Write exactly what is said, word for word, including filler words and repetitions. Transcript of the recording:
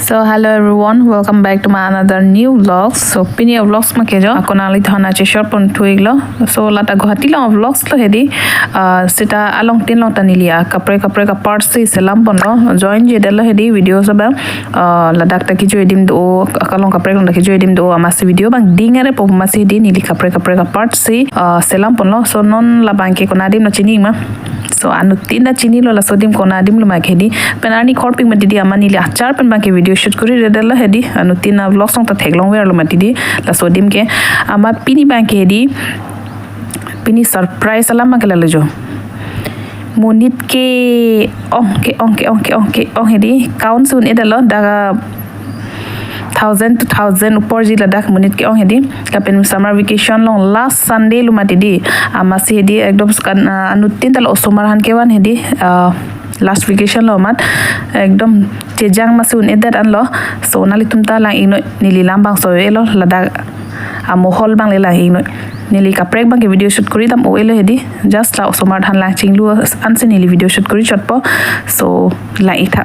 So hello everyone, welcome back to my another new vlog. So pini vlogs ma kejo ako nangliphan cheshare pon thu-iklo. So lata Guwahati along vlogs lo hedi. Ah, seta along tin along ta neli akaprek kaprek a-parts si selam ponlo. Join je delo hedi video saba. Ah, ladak ta kejo adim do, akalong kaprek along ta kejo adim do, amatsi video abang ding are po amatsi hedi neli kaprek kaprek a-parts si, ah, selam ponlo. So non labang ke konat adim lo chini ma. So anuttin ta chinilo laso adim konat adim lo ma ke hedi. Pen arni khorpik mati di amat neli achar pen abang ke video shoot kori re delo hedi. Anuttin a-vlogs along ta theklong verlo mati di laso adim ke. Amat pini abang ke hedi. Pini surprise alam abang ke lalo jo. Monit ke-ong ke-ong ke-ong ke-ong ke-ong hedi. Count si un-edetlo, dak thousand, two thousand upor ji ladak monit ke-ong hedi. Lapen summer vacation along last Sunday lo mati di. Amatsi hedi ekdom sekan, ah, anuttin ta la osomar aphan kevan hedi. Ah, last vacation lo amat ekdom chejang amatsi un-edet anlo. So nanglitum ta lang-iknoi, neli lam abang so-elo, ladak amohol abang le lang-iknoi. Neli kaprek abang ke video shoot kori dam o-elo hedi. Just la osomar aphan lang chinglu ansi neli video shoot kori chotpo. So lang-ik tha.